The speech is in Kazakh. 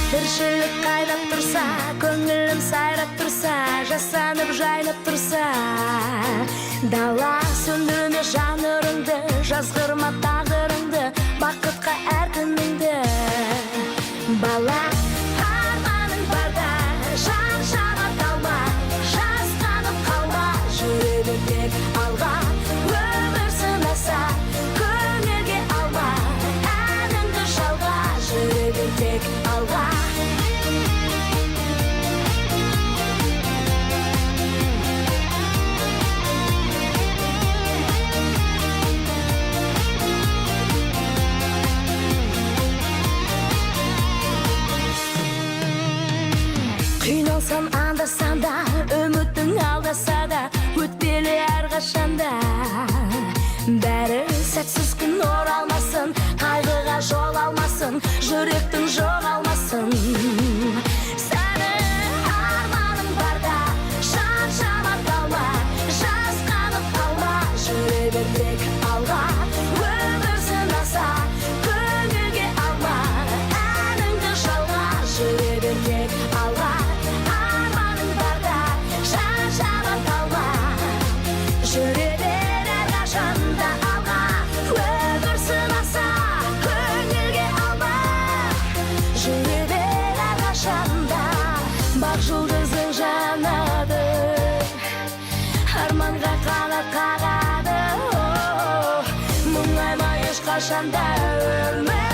Тіршілік қайнап тұрса, көңілім сайрап тұрса, жасанып жайнап тұрса. Дала, сөндірме жанырыңды, жазғырма тағдырыңды, бақытқа әр күніңді. Бала, арманың барда, шаршама, талма, жасқанып қалма, жүре бер тек алға. Өмір сынаса, көңілге алма, әніңді жалға, жүре бер тек алға. Қиналсам анда санда, үмітің алдаса да, өтпелі әрқашанда. Бәрі сәтсіз күн оралмасын, қайғыға жол алмасын, жүректің жоғалмасын. Сәні арманың барда, шаршама, талма, жасқанып қалма, жүре бер тек алға. Өмір сынаса, көңілге алма, әніңді жалға, жүре бер тек алға. Арманың барда, шаршама, талма, жүре бер әрқашанда алға. Өмір сынаса, көңілге алма, жүре бер әрқашанда. Бақ жұлдызың жанады, арманға қанат қағады. О, мұңайма ешқашанда. Өмір